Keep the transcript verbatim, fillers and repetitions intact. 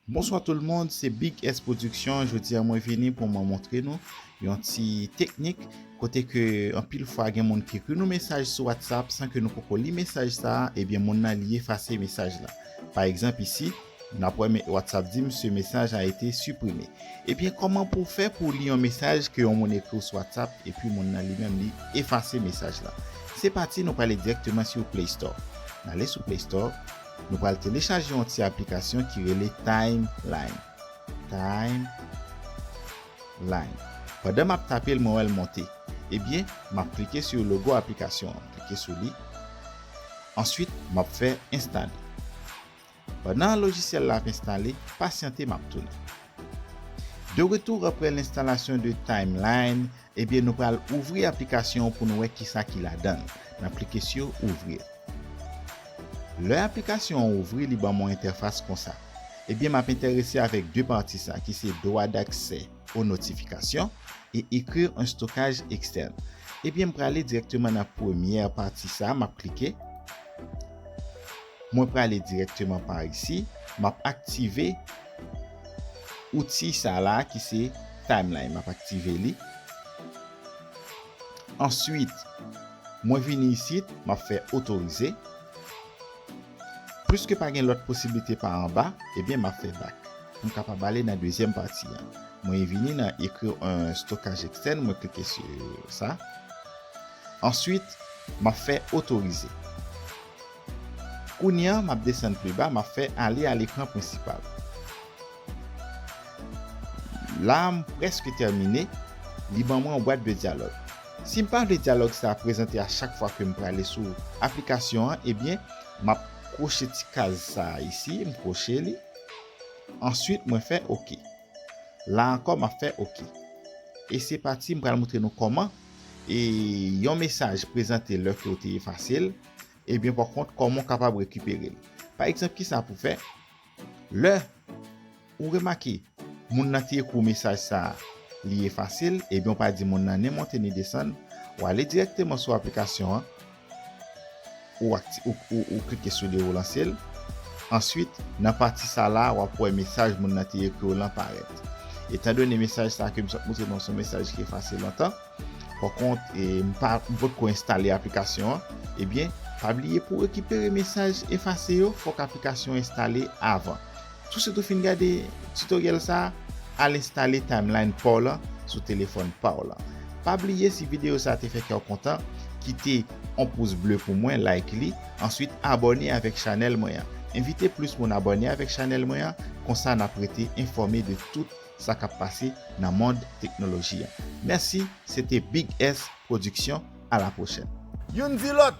Bonsoir tout le monde, se Big S Production. Jodi a mwen vini pou mwen montre nou yon ti teknik kote ke anpil fwa gen moun ki ekri nou mesaj sou WhatsApp san ke nou poko li mesaj sa a, ebyen moun nan li efase mesaj la. Pa egzanp isi, n ap wè me- WhatsApp di m ce message a été supprimé. Ebyen kòman pou w fè pou w li yon mesaj ke yon moun ekri w sou WhatsApp epi moun nan li menm li efase mesaj la? Se pati, nou prale dirèkteman sou Play Store. N ale sou Play Store, nou pral telechaje yon ti aplikasyon ki rele Timeline. Timeline. Pandan m ap tape l, mwen wè l monte. Ebyen, m ap klike sou logo aplikasyon an. Klike sou li. Answit, m ap fè enstale. Pandan lojisyèl la ap enstale, pasyante, m ap tounen. De retour après l'installation de Timeline, ebyen nou pral ouvri aplikasyon an pou nou wè kisa ki ladan l. N ap klike sou ouvrir. Lè aplikasyon an ouvri, li ban mwen entèfas konsa. Ebyen, m ap enterese avèk de pati sa ki se droit d'accès aux notifications et écrire un stockage externe. Ebyen, m prale dirèkteman nan premyè pati sa, m ap klike. Mwen prale dirèkteman pa isi, m ap aktive outi sa la ki se Timeline. M ap aktive li. Answit, mwen vini isit, m ap fè otorize. Pliske pa gen lòt posiblite pa anba, ebyen m ap fè back. Pou m kapab ale nan dezyèm pati an. Mwen vini nan écrire un stockage externe, mwen klike sou sa. Answit, m ap fè otorize. Kounye a, m ap desann pi ba, m ap fè aller à l'écran principal. La, m prèske tèmine, li ban mwen yon bwat de dyalòg. Si m pa vle dyalòg sa a prezante a chak fwa ke m prale sou aplikasyon an, ebyen, m ap kwoche ti kaz sa a isi, m kwoche li. Answit, mwen fè OK. La ankò, m ap fè OK. E se pati, m pral montre nou kòman e yon mesaj prezante lè ke w te efase l, ebyen, pa kont, kòman w kapab rekipere l. Pa egzanp, kisa pou fè? Lè ou remake moun nan te ekri w mesaj sa a, li efase l, ebyen, w pa di moun nan ni monte ni desann, w ale dirèkteman sou aplikasyon an, ou, akti- ou, ou, ou klike sou li, ou lanse l. Answit, nan pati sa la, w ap wè mesaj moun nan te ekri w lan parèt. Etandone mesaj sa ke m sot montre nou se yon mesaj ki efase lontan, pa kont, e, m pa, m potko enstale aplikasyon an, ebyen, pa bliye pou w rekipere mesaj efase yo, fòk aplikasyon an enstale avan. Tousuit ou fin gade tutoriel sa, al enstale Timeline pa w lan sou telefòn pa w lan. Pa bliye, si videyo sa te fè kè w kontan, kite yon pous ble pou mwen, like li, answit abòne avèk chanèl mwen an. Envite plis moun abòne avèk chanèl mwen an, konsa n ap rete enfòme de tout sa k ap pase nan mond teknoloji an. Mèsi, se te Big S Production. À la prochaine. Youn di lòt.